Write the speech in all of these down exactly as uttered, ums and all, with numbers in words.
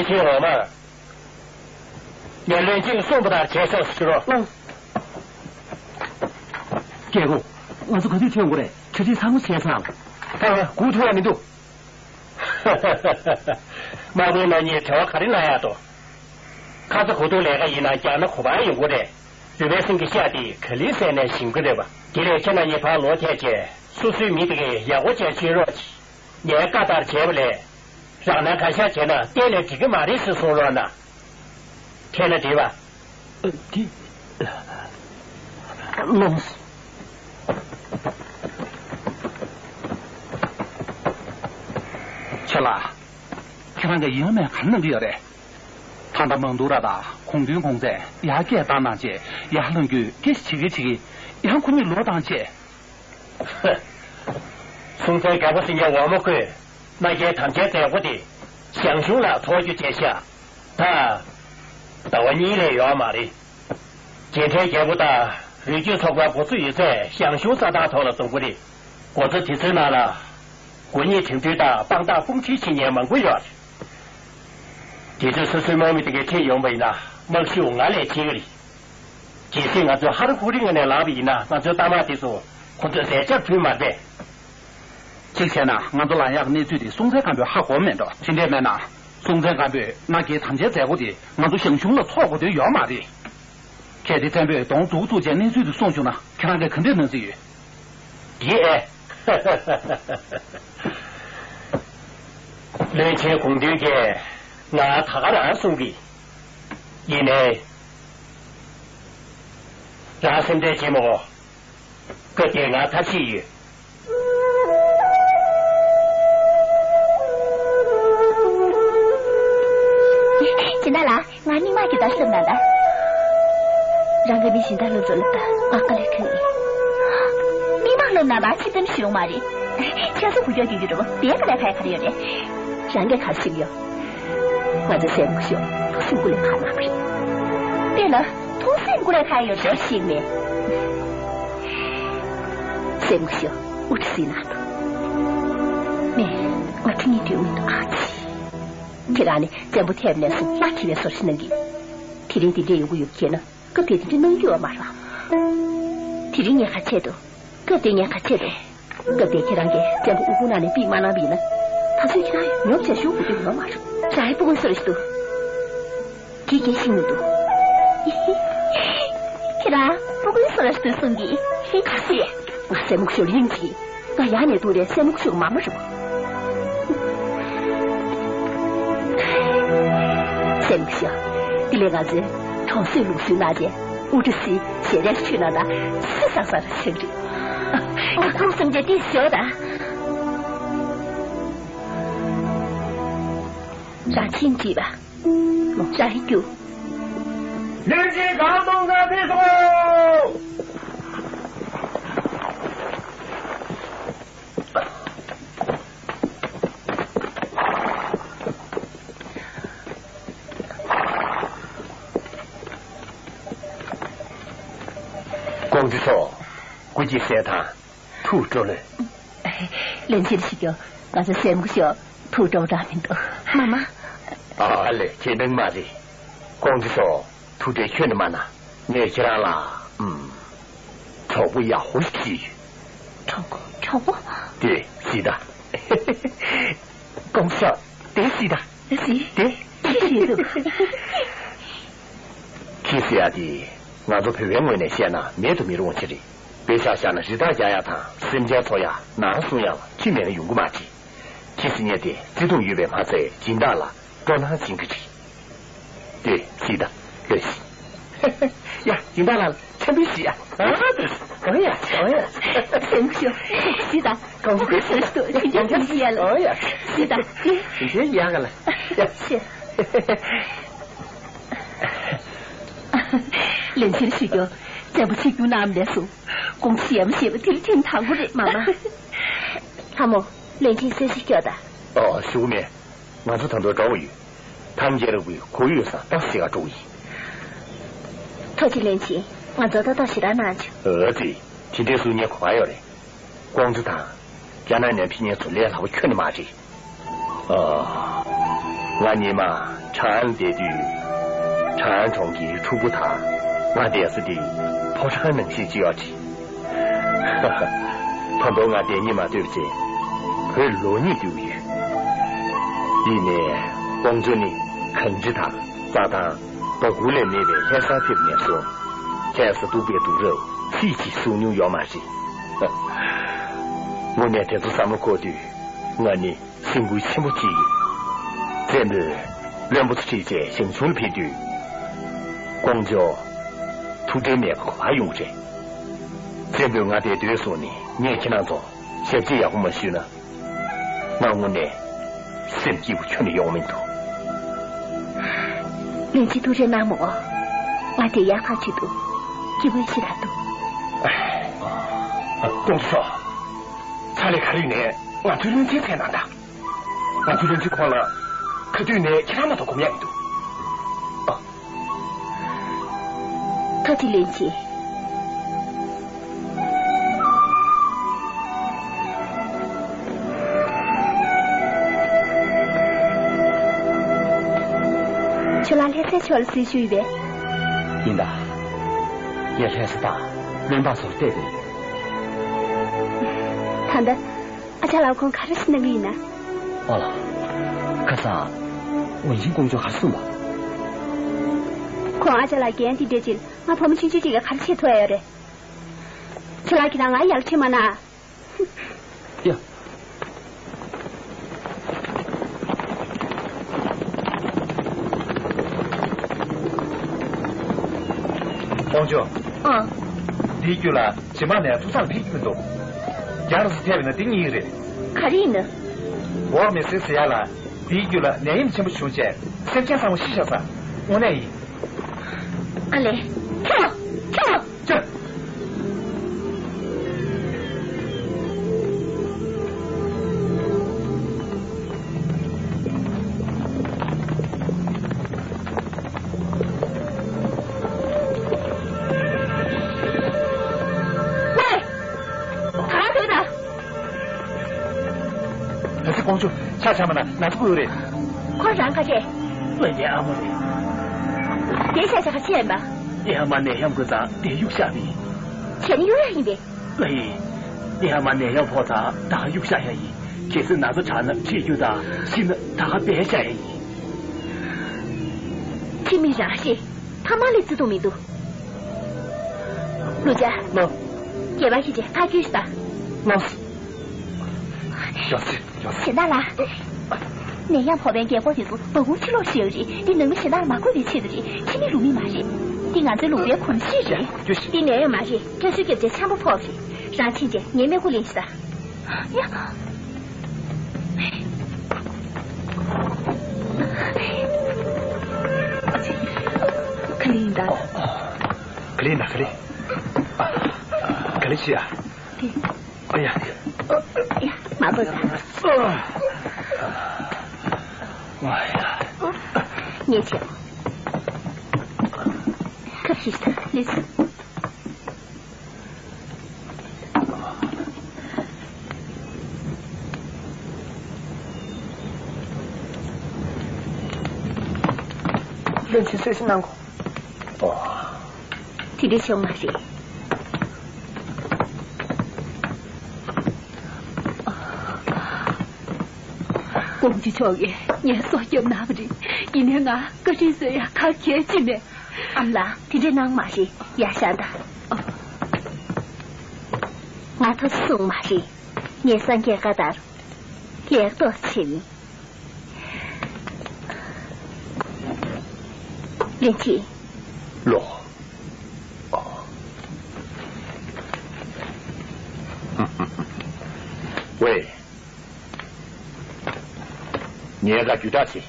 ཁྱེད་འོག་མར། ངས་བློན་ཆེན་གྱིས་གསུངས་པ་ལྟར་བྱས་ཤོག་ཟེར་རོ། ལགས། རྒྱལ་པོ། ང་ཚོ་ག་དུས་ཐོན་དགོས་རེད། གྲ་སྒྲིག་ཚང་མ་བྱས་ཚར་ལ། ད་ང་སྒུག་ཐུབ་ཡ་མི་འདུག་དམག་མི་རྣམ་གཉིས་བྲེལ་བ་ག་རེ་གནང་ཡག་འདུག་ཁ་ཚ་གོ་སྡུག་ལས་ཀ་ཡིན་ན་རྒྱག་ན་གོ་བ་ཡོང་གི་རེད། རུས་པའི་སེང་གེ་ཤ་དེ་ག་ལེར་བཟས་ནའི་ཞིམ་གི་རེད་པ། དེ་ལས་ཁྱེད་རྣམ་གཉིས་ཕར་ལོག་ཐལ་བྱས་སོ་སོའི་མི་དེ་གས་ཡག་པོ་བྱས་བྱིན་རོགས་གྱིས། ངའི་བཀའ་ལྟར་བྱས་པ་ལས། རང་སྣང་གང་ཤར་བྱས་ན་གཏན་ནས་འགྲིག་གི་མ་རེད་ཟེར་གསུངས་རོགས་གནང་། ཁྱེད་ན་འགྲིག་པ། ཨ། དེ། ལོངས། ཁྱེད་ལ། ཁྱེད་རང་གིས་ཡིན་ལ་མིན་ལ་ག་རེ་གནང་གི་ཡོད་རེད། ད་ལྟ་མང་ཐུར་ར་དང་གུང་སྟོན་གུང་ཚེས་ཡར་སྐད་བཏང་གནང་བྱས་ཡར་ལྷོད་རྒྱུའི་སྐད་ཆ་བྱེད་ཀྱི་བྱེད་ཀྱི། ཡང་ཁོ་གཉིས་ལོག་བཏང་བྱས། སྲོང་བཙན་སྒམ་པོ་ཟེར་མཁན་འོག་མ་ཁོས་མནའ་སྐྱེལ་དམ་བཅའི་མཛད་སྒོ་དེ་ཞང་ཞུང་ལ་འཚོགས་རྒྱུ་བྱས་ཤག་ད། ཟླ་བ་གཉིས་ལས་ཡོད་མ་རེད། རྗེས་དྲན་རྒྱལ་པོ་དང་རི་རྒྱུད་ཚོགས་པ་འགོ་ཚུགས་ཡོད་ཚད་ཞང་ཞུང་ས་ཐག་ཐོག་ལ་འཛོམས་ཀྱི་རེད། འགོ་ཚོགས་དེ་ཚོའི་ནང་ལ་མགོ་བརྙན་འགྲིམ་འགྲུལ་དང་དཔང་རྟགས་དཔུང་སྒྲིག་བྱེད་མཁན་མང་པོ་ཡོད་རེད། དེ་ཚོས་སོ་སོའི་དམག་མི་དེ་གའི་ཁྲིད་ཡོང་བ་ཡིན་ན་དམག་ཤུགས་ང་ལས་ཆེ་གི་རེད། གལ་སྲིད་ང་ཚོས་ཧ་ར་ཧུ་རི་ངང་ནས་ལངས་པ་ཡིན་ན་ང་ཚོའི་རྟ་དམག་དེ་ཚོ་ཁོ་ཚོས་ཟས་ཆར་བུད་མ་བསྡད། གཅིག་བྱས་ན་ང་ཚོ་ལངས་ཡག་གནས་ཚུལ་དེ་སྲོང་བཙན་སྒམ་པོས་ཧ་གོ་མེད་འགྲོ། དེ་འདྲས་མེད་ན་སྲོང་བཙན་སྒམ་པོས་མནའ་སྐྱེལ་དམ་བཅའི་མཛད་སྒོ་དེ་ང་ཚོ་ཞང་ཞུང་ལ་འཚོགས་དགོས་དོན་ཡོད་མ་རེད། གལ་ཏེ་བཙན་པོས་གདོང་འཛུགས་ཐུབ་བྱས་གནས་ཚུལ་དེ་གསུངས་བྱུང་ན་ཁྱེད་རང་གིས་ག་འདྲས་གནང་རྩིས་ཡོད། ཡེ། བློན་ཆེན་གུང་སྟོན་གྱིས་ང་ད་ག་རང་གསུང་གི། ཡིན་ནའི། རང་སེམས་ཁྲལ་བྱེད་མ་དགོས། སྐབས་དེར་ང་ཐབས་ཤེས་ཡོད། སྦྱིན་བདག་ལགས། ང་མིག་དམར་གྱི་བརྡ་སློབ་གནང་དང་། རང་གི་མི་སྦྱིན་བདག་ལོ་ཚོ་ལ་ད་ཨ་ཀ་ལས་ཁུལ་ཡིན། མིག་དམར་སློབ་གནང་བ་ཕྱི་ཙམ་ཞིག་ཡོང་མ་རེད། ཁྱེད་ཚོ་བུ་སྐྱོར་གྱི་ཡུལ་རུ་དེ་ག་ལས་ཁ་ཡ་ག་རེ་ཡོད་རེད། རང་གིས་ག་ཤེས་ཡོད། ང་ཚོ་སྲས་མོ་ཤོ་ཐུགས་སེམས་ཀུན་ལས་ཁག་མ་རེད། དེ་ལ་ཐུགས་སེམས་ཀུན་ལས་ཁག་ཡོད་རེད་ཤེས་མེད། སྲས་མོ་ཤོ་དབུ་ཁྲིད་ཟིན་ན་ཐུག་མེད། ང་ཁྲི་ཉིན་དུས་མི་འདུག་ཨ་ཙི། ཁྱེད་རང་ནི་བཙན་པོ་ཐེབས་ནས་སུ་ལྷ་ཁྱི་བའི་སོར་ཞིག་གནང་གི། དེ་རིང་དེ་འདྲས་ཡོང་གི་ཡོད་ཁྱེད་ན། སྐབས་དེ་དེ་འདྲ་གནང་རྒྱུ་ཡོད་མ་རེད། དེ་རིང་ངས་ཁ་ཆད་འདུག་སྐབས་དེ་ངས་ཁ་ཆད་འདུག་སྐབས་དེ་ཁྱེད་རང་གིས་བཙན་པོ་དབུ་དཔུང་ནང་ནས་ཕུད་མ་གནང་བ་ཡིན་ན། ད་གཟོད་ཁྱེད་རང་ཉོབ་བྱས་ཞུ་དགོས་ཀྱི་ཡོད་མ་རེད། རང་ཡི་སྤུ་གུ་སུ་རེད་ཞུ་འདུག་དེ་སྐད་ཤེས་མི་འདུག་ཁྱེད་རང་སྤུ་གུ་སུ་རེད་ཞུ་འདུག་གསུང་གི། ཁ་ཤས་ང་སྲས་མོ་ཤོར་ཡིན་གྱི། ང་ཡང་ནས་འདུག་རེད། སྲས་མོ་ཤོར་མ་མ་རེད་པ། སྲས་མོ་ཤོར། དེ་ལས་ང་ཚོས་གྲོང་གསེབ་ལུགས་སྲོལ་ནང་བཞིན་དབུ་སྐྲ་བསིལ། ཞལ་རས་མཆོད་གནང་དང་། སི་སང་སང་རེ་ཆགས་རེད། ཨ་ཁུ་སེམས་ཅན་དེ་ཞོག་དང་། རང་ཁྱིམ་གྱིས་པ། རང་རྒྱུ། བློན་ཆེན་གང་གཏོང་ས་ཕེབས་སོང་། ཀོང་ཙེ་མཆོག་སྐུ་སྐྱེ་གསལ་ཐང་། ཐུགས་སྤྲོ་ལོས། བློན་ཆེན་ཞུ་རྒྱུ། ང་ཚོ་སྲས་མོ་ཤོར་ཐུགས་སྤྲོ་བོ་འདྲ་མི་འདུག་མ་མ། ཨ་ལེ། ཁྱེད་སྣང་མ་རེད། ཀོང་ཙེ་མཆོག་ཐུགས་ཁྲལ་ཁྱོན་ནས་མ་གནང་། ངས་ཁྱེད་རང་ལ། ཨུམ། གྲོགས་པོ་ཡག་པོ་ཞིག་ཡོད། གྲོགས་པོ། གྲོགས་པོ། དེ་གཟིགས་དང་། ཀོང་ཙེ་མཆོག་དེ་གཟིགས་དང་། དེ་གཟིགས། དེ། ཁྱེད་ཤེས་འདུག་ཁྱི་ཟེར་ཡ་དེ། ང་ཚོ་བོད་པའི་ངོས་ནས་བཤད་ན་མེད་དུ་མི་རུང་བ་ཅིག་རེད། དཔེ་ཆ་བཞག་ན་རི་དྭགས་རྒྱག་ཡ་དང་སེམས་ཅན་འཚོ་ཡ། ནང་སྲུང་ཡ་ལ་ཁྱི་མེད་ན་ཡོང་གི་མ་རེད། ཁྱི་ཟེར་མཁན་དེ་བརྩེ་དུང་ཡོད་པས་མ་ཚད་སྦྱིན་བདག་ལ་སྤྲོ་སྣང་སྦྱིན་གྱི་རེད། དེ་གཟིགས་དང་། ལོས་ཤིག་ཡ། སྦྱིན་བདག་ལགས་འཚམས་འདྲི་ཞུ་ཡ། ཨ། ཨོ་ཡ། ཨོ་ཡ། སེམས་ཤོ་གཟིགས་དང་། ཀོང་ཙེ་ཤོ་ཤོ་ཤོ་ཤོ་ཤོ་ཡ་ལ། ཨོ་ཡ། གཟིགས་དང་། དེ་འདྲའི་ཡག་ག་ལ། ཡ། ཤེ། བློན་ཆེན་ཞུ་རྒྱུ། བཙན་པོ་ཆིབས་བསྒྱུར་གནང་མེད་སོང་། ཀོང་ཙེ་ཡ་མ་ཤེས་པ་དེ་ལ་ཁྲིམས་དང་པོ་རེད། མ་མ། ལྷ་མོ། བློན་ཆེན་གསོལ་ཇ་སྐྱོག་དང་། ཨོ། ཞུ་གི་མེད། ང་ཚོ་ད་དུང་འགྲོ་བ་ཡོད། ཐང་རྒྱལ་རབས་ཀྱི་གོ་ཡོད་ས་ཏོག་ཙམ་ག་འགྲོ་གི་ཡིན། ཐུགས་རྗེ་ལེན་ཆེ། ང་ཚོ་ཏག་ཏག་ཞེ་དྲག་གནང་བྱུང་། ཨ་ཙི། དེ་འདྲའི་གསུང་མཁན་ག་པར་ཡོད་རེད། ཀོང་ཙེ་དང་། རྒྱ་ནག་ནས་ཕེབས་མཁན་ཚོ་ལས་སླ་པོ་ཁྱོན་ནས་མ་རེད། ཨ། ང་ཉི་མ་ ཁྲང་ཨན་བསྡད་དུས། ཁྲང་ཨན་གྲོང་ཁྱེར་འཁྲུག་པོ་དང་ང་བསྡད་ས་དེ་ཕོ་བྲང་ནང་བཞིན་ཅིག་ཡོད་རེད། ད་དུང་ང་བསྡད་སྙིང་མ་འདོད་བྱས་བོད་ལོ་གཉིས་སྡོད་ཀྱི་ཡོད། ཡིན་ནའི་ཀོང་ཇོ་ནི་གངས་རི་དང་རྩྭ་ཐང་སྦ་ཁུག་ལས་མེད་པའི་ལྷ་སར་ཕེབས་ནས་བཟུང་ལྷ་ས་སྡུག་པའི་སྡུག་རབས་ཚིག་གཅིག་གསུང་མྱོང་ཡོད་མ་རེད། དངོས་གནས་དེ་ཚོ་བསམ་བློ་འཁོར་དུས་ང་ནི་སེམས་འགུལ་ཆེན་པོ་ཅིག་ཡོད། བཙན་པོས་བློན་པོ་ཚོ་ཁྲིད་བྱས་ཞང་ཞུང་ལ་ཕེབས་དུས། ཀོང་ཇོ་ཐུགས་ཁྲལ་མེད་པ་ག་པར་ཡོང་གི་རེད། བཙན་པོས་ང་དེར་སྡོད་སོང་ནས་ངས་ཁྱེད་རང་ཚོ་ཞབས་ཕྱི་ཡག་པོ་མ་ཞུས་ན། ང་དངོས་གནས་སེམས་སྐྱིད་པོ་ཁྱོན་ནས་ཡོང་མི་འདུག་བློན་ཆེན་ཐུགས་རྗེ་གནང་མོ། ང་དེ་ཡག་ཐག་ཆོད་འདུག་སྐྱིད་པོ་ཞེ་དྲག་འདུག་ཀོང་ཇོ། ཕྱག་ལས་ག་རེ་ཡིན་ནའི་ང་ཚོའི་བློན་ཆེན་མཚན་གནང་དང་། ང་ཚོའི་བློན་ཆེན་ཁོང་ལ་ག་དུས་ནས་ཁྱེད་རང་མ་གཏོགས་སྒོམ་ཡག་མི་འདུག་ཨ། ཐུགས་རྗེ་ཆེ། ཁྱོད་རང་ལྷ་སའི་ཕྱོགས་ལ་གཟིགས་ཞུས་ཡོད་པས། ཡིན་ད། ངས་ལྷ་ས་དང་བློན་འབངས་ཚོར་བལྟས་པས། ད་ལྟ། ཨ་ཅག་ལགས་ཁོང་ག་རེ་ཞིག་གནང་གི་ཡིན་ན། ཨོ་ལགས། ཁ་སང་། ཝུན་ཆིང་ཀོང་ཇོ་ག་རེ་གསུངས་པ། ཁོང་ཨ་ཅག་ལགས་འགན་འདི་སྤྲད་རྗེས་ང་བུ་མོ་ཆུང་ཆུང་ཅིག་གིས་ག་རེ་བྱེད་ཐུབ་ཡ་ཡོད་རེད། ཁྱེད་ལགས་ཀྱིས་རང་ང་ཡར་ཁྲིད་མ་གནང་། ཡ། ཀོང་ཇོ། ཨང་། འདིའི་རྒྱུད་ལ་རྗེས་མ་ནས་ཐུགས་བསམ་ཕེབས་ཀྱི་མི་འདུག་རྒྱ་རུ་སུ་ཐེབས་ན་འདི་གཉིས་རེད། ག་རེ་ཡིན་ན། འོག་མི་སེར་ཟེར་ཡ་ལ་འདིའི་རྒྱུད་ལ་ནད་ཡམས་ཆེན་པོ་བྱུང་རྗེས་སེམས་ཅན་ཚང་མ་ཤི་ཤག་ས། དངོས་གནས་ཡིན། ཨ་ལེ། ཁྱོད། ཁྱོད། ཅི། ཝེ། ག་རེ་ད། ད་ཚེ་ཀོང་ཇོ་ཆ་ཆ་མ་ན་ན་ཚ་ཁུ་ཡོད་རེད། ཁོ་རང་ག་རེད། ལོ་ཡའི་ཨ་མ་རེད། དེ་ཤ་ཤ་ཁ་ཆེ་ཡིན་པ། དེ་ཨ་མ་ནད་ཡམས་ཁུ་ཚང་དེ་གཡུག་བཞག་པ་ཡིན། བྱས་ནས་གཡུག་ཡ་ཡིན་པས། ལོ་ཡི། དེ་ཨ་མ་ནད་ཡམས་ཕོག་ཚང་ད་ག་གཡུག་བཞག་ཡ་ཡིན། གལ་སྲིད་ན་ཚ་དྲག་ན་ཁྲིད་རྒྱུ་དང་ཤི་ན་ད་ག་བསྡད་བཞག་ཡ་ཡིན། ཁྱི་མི་རང་རེད། ཐ་མག་ལས་བརྩི་མཐོང་མི་འདུག་ཀླུ་ཅ། ལོ། སྐྱེས་པ་ཁྱི་ཆེ་ཕ་ཁྱོད་ཤི་ད། ལོ། ཡོ་སི། ཡོ་སི། གཞན་དག་ལ། ནད་ཡམས་ཕོག་པའི་རྒན་གོག་དེ་ཚོ་སྦ་ཁུག་ཕྱི་ལོགས་ཤི་ཡོད་རེད། འདི་ནང་མི་གཞན་དག་ལ་མ་འགོས་པའི་ཆེད་དུ་རེད། ཁྱི་མི་ལུག་མི་མ་རེད། འདི་ང་ཚོའི་ལུང་པའི་གོམས་གཤིས་རེད། ཡ། འདི་ནད་ཡམས་མ་རེད། སྐྱ་ཤོད་རྒྱབ་བྱས་ཆམ་པ་ཕོག་རེད། རང་ཕྱིན་ཆད་ངའི་མིག་ཁུག་ལེན་ཤི་ད། ཡ། ག་ལེ་ཡིན་ད། ག་ལེ་ཡིན་ད་ག་ལེ། ག་ལེ་བྱེད་ཨ། ཨ་ཡ། ཡ། མ་བུ་ད། ཨ་ཡ། ཉེ་ཆེ། ཁབ་ཞིག་ད་ལེ་སི། བློན་ཆེན་གསོལ་ཇ་གནང་གོ། ཨོ། དེ་འདྲའི་ཆུང་མ་རེད། ཀོང་ཇོ་མཆོག་གིས་ངའི་སྲོག་སྐྱོབ་གནང་བ་རེད། ཡིན་ནའི་ང་བཀའ་དྲིན་གསོ་ཡ་ག་གལ་ཅི་མེད། ཨ་མ་ལགས། དེ་འདྲས་གནང་མ་རེད། ཡར་བཞེངས་དང་། ང་ཐོ་སུ་སོང་མ་རེད། ངས་སངས་རྒྱས་བཀའ་ལྟར་ལེགས་ཏོག་ཙམ་བྱས་ཡིན། བློན་ཆེན། ལོ། ཝེ། ངས་བཀའ་བརྒྱུད་བསྒྲགས་བྱས།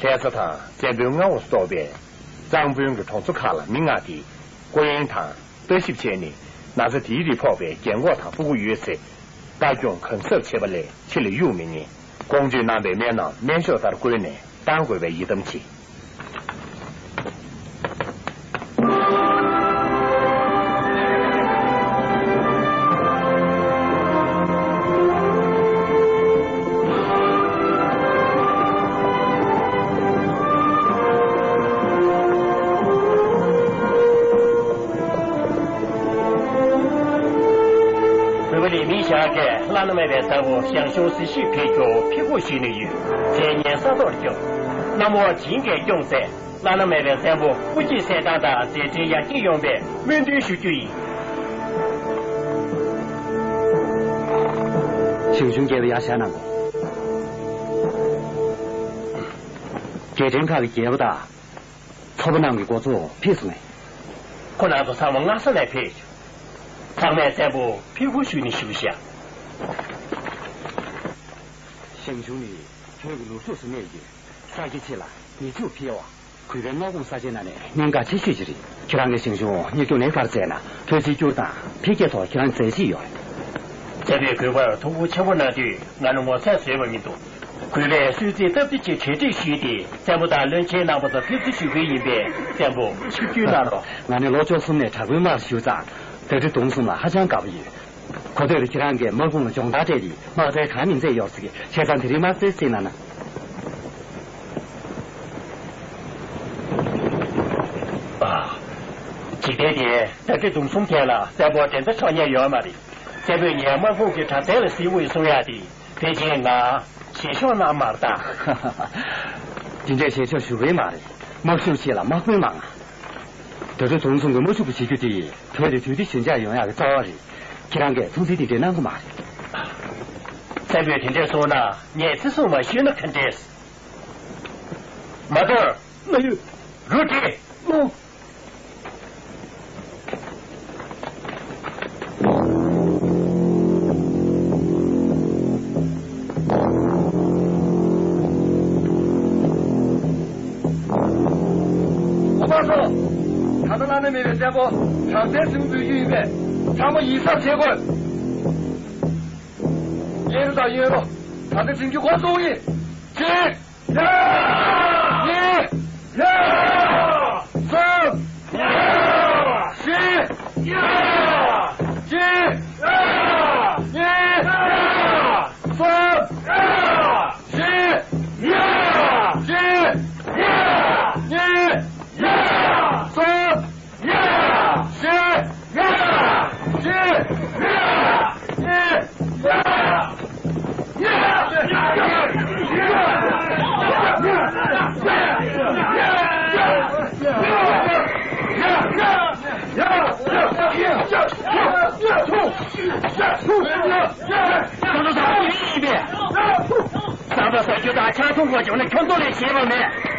ལྷ་ས་དང་བཙན་པོའི་མངའ་འོག་ཏུ་གཏོགས་པའི་གཙང་དཔོན་གྱི་གྲོང་ཚོ་ཁག་ལ་མི་མངགས་ཏེ་སྐུ་ཡོན་དང་ལྟ་ཞིབ་བྱས་ནས་ན་ཚ་དེའི་རིགས་ཕོག་པའི་རྒན་གོག་དང་སྤུ་གུ་ཡོད་ཚེ་ལྟ་སྐྱོང་གང་ཟབ་བྱེད་པ་ལས་ཕྱི་ལ་གཡུག་མི་ཉན། ཀོང་ཇོས་གནང་པའི་སྨན་རྣམས་སྨན་ཤོག་ལྟར་བཀོད་ནས་བཏང་དགོས་པའི་ཡི་དམ་བྱེད། ཡ་གིས་བླ་ན་མེད་པའི་བཙན་པོ་ཞང་ཞུང་གཟི་བརྗིད་འཕེལ་རྒྱུར་ཕྱིར་རྒོལ་ཞུས་ནས་ཡོད། དེ་ངས་ས་ཐོག་སྐྱོང་། གནམ་འོག་བྱིངས་ཀྱིས་སྐྱོང་ཚེ། བླ་ན་མེད་པའི་བཙན་པོ་སྐུ་མཁྱེན་གསལ་ཐང་དང་མཛད་འཕྲིན་ཡར་རྒྱས་ཡོང་བའི་སྨོན་འདུན་ཞུ་རྒྱུ་ཡིན། ཞང་ཞུང་རྒྱལ་པོ་ཡར་བཞེངས་གནང་དགོས། རྒྱལ་ཕྲན་ཁག་གི་རྒྱལ་པོ་དང་། ཚོ་པ་རྣམས་ཀྱི་འགོ་གཙོ་ཕེབས་སོང་ངས། ཁོ་རང་ཚོ་ཚང་མ་སྔ་ས་ནས་ཕེབས་བྱུང་། ཚང་མས་བཙན་པོ་ཕྱིར་རྒོལ་ཞུས་ནས་བཞུགས་ཤག། ཞང་ཞུང་ནི་བོད་ཀྱི་ནུབ་ཕྱོགས་སུ་གནས་ཡོད། ས་སྐྱ་ཆེ་ལ་ཉེ་ཕྱོགས་ཕལ་བ། གུས་པའི་མངའ་ཁོངས་ས་ཆའི་ནང་ནས་གནད་འགག་ཆེ་ཤོས་ཤིག་རེད། ཁྱེད་རང་གིས་ཞང་ཞུང་གཉེར་སྐྱོང་ལེགས་པར་མཛད་ན། བོད་གཅིག་གྱུར་དང་འཕེལ་རྒྱས་ཐོག་ཁྱེད་རང་མཛད་རྗེས་ཡོད་རེད། བཙན་པོས་གུས་པར་ཐུགས་ཁུར་ཆེན་པོ་གནང་དུས། ང་ནི་ངོ་ཚ་བཟོས་པ་མི་འདུག། གུས་པས་གསོལ་ཚིགས་སྟབས་བདེ་ཅིག་གྲ་སྒྲིག་ཞུས་ཏེ། བཙན་པོ་དང་བློན་ཆེན་རྣམ་པ་ཚོ་ཕེབས་བསུ་ཞུ་གི་ཡིན་པས། བཙན་པོ་ཆིབས་བསྒྱུར་གནང་རོགས། ང་ནི་ལོ་བཅུ་གསུམ་ནས་དྲག་པོའི་དམག་ཞུགས་ཙང་། ཟླ་སྒྲིལ་གདུང་གསུམ་ལ་ཧ་ཅང་དགའ་པོ་ཡོད། གོ་ཐོས་རེ་ཁྱེད་རང་གིས་དམག་དཔུང་ལ་སྦྱོང་བརྡར་སྤྲད་དེ། དམག་རྩལ་གང་མིན་ཚད་ཡོད་ཟེར་གི། བྱས་ཙང་དེ་རིང་དམག་རྩལ་གཟིགས་གནང་ན། ཨ། འཇིག་རྟེན་འདིའི་ཟླ་སྒྲིལ་གདུང་གསུམ་ཐད་ལ་བཙན་པོ་འགྲན་ཟླ་ཆོག་ཉན་ཡོད་མ་རེད། བཙན་པོས་ངའི་དམག་དཔུང་གི་དྲག་རྩལ་ལ་གཟིགས་དགོས་གསུང་ཡག་དེ། ཕལ་ཆེར་ང་བཞེས་ཕྱོགས་ནང་མ་རེད་ད། དེ་འདྲའི་བཞེས་ཕྱོགས་ཞུ་བའི་མ་རེད། དམག་ཤུགས་ཆེ་ལ་དམག་དཔོན་མང་ང་། ཟླ་སྒྲིལ་གདུང་གསུམ་གྱི་དམག་ཤུགས་པ་བྱེད་རྒྱུ་དེ་བོད་དེ་དུས་བདེ་ཞི་འཇགས་ཡོང་ཡག་གི་རྩ་བ་རེད། ཁྱེད་རང་གིས་མཐོང་ཚུལ་དེ་འདྲའི་གནང་གི་མ་རེད། བཙན་པོས་དེ་འདྲས་གསུངས་ན་ངས་བརྩི་སྲུང་མ་ཞུས་ན་ག་འདྲས། མ་དོར། ལགས་ཡོད། རུ་དྲི། ལོ། ཨ་ཕ་སོ། ད་ལྟ་བླ་ན་མེད་པའི་བཙན་པོ་དྲག་རྩལ་ཆེན་པོ་འབུལ་རྒྱུ་ཡིན་པས། ཚང་མ་ཡིད་གཟབ་བྱེད་དགོས། གཡས་རུ་དང་གཡོན་རུ། ད་ལྟ་འཛིང་རྒྱུ་འགོ་བཙུགས་ཡིན། གཅིག་གཉིས། གཉིས། གསུམ། བཞི། གཅིག་གཉིས། གསུམ། བཞི། གཅིག་གཉིས། གསུམ། ཁྱོད་ཚོ་ཟ་ཁུ་ཡིན་པས། ཟ་ཁུ་ཟ་རྒྱུ་དང་ཆང་འཐུང་དགོས་བྱུང་ན་ཁྱོད་ཚོ་ལས་ཞེད་པ་མེད།